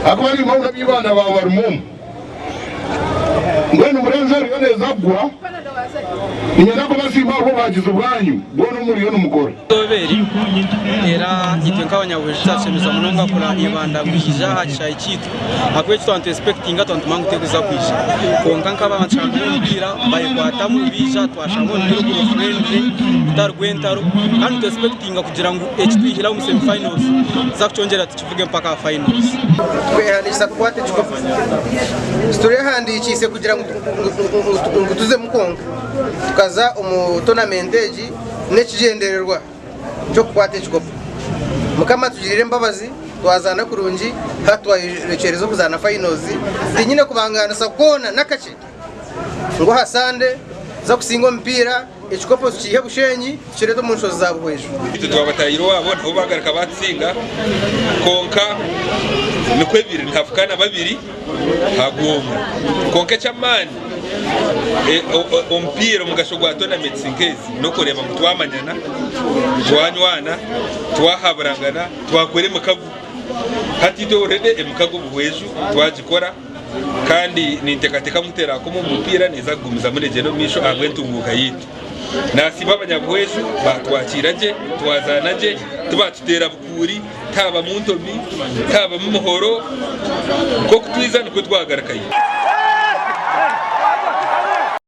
Ahakuba niimwe abu abaana baawe barimu omu. Mbwenu murenzi eriyo neeza kugwa, niinyenda kubasiima ahabw'obuhagizi bwanyu bwona obu muriyo nimukora. Izooba eri era itwe nk'abanyabuhwezi kyatushemeza munonga kureba Ibanda ngu yaija aha kishaayi kyaitu ahabw'okuba eki twaba nitwesipekitinga twaba nitumanya ngu terikuza kwija kwonka nk'abantu b'omupiira bayekwatamu baija twashanga omupiira oguri friendly gutari gw'entaro kandi nitwesipekitinga kugira ngu eki twihire omu semi finals tuza kukyongyera tukivuge mpaka aha finals. Twehandiikisa kukwata ekikopo. Titurehandiikiise kugira ngu tuzemu kwonka. Tukaza omu tonamenti egi n'ekigyendererwa ky'okukwata ekikopo. Mukama atugirire embabazi twazaana kurungi hati twayorekyereza okuzaana finals. Tinyine kubangaanisa kwona n'akakye ngu aha Sande tuza kusinga omupiira ekikopo tukiihe Bushenyi tukireete omu nshozi za Buhweju. Itwe twabataahire owaabo nabo baagaruka baatusinga kwonka nikwo biri nihafukaana babiri hagwa omwe kwonka eky'amaani Omupiira omugasho gwa tonamenti nk'ezi n'okureeba ngu twamanyana, twanywana, twahaburangana, twakora emikago. Hati itwe already emikago Buhweju twagikora kandi ninteekateeka ngu teraakoma omu mupiira neeza kugumizamu negyenda omu maisho ahabw'entunguuka yaitu. Naasiima abanyabuhweju baatwakiira gye, twazaana gye, tibaatuteera bukuuri, tihabamu ntomi, tihabamu mihoro, nk'oku twiza nikwo twagarukayo.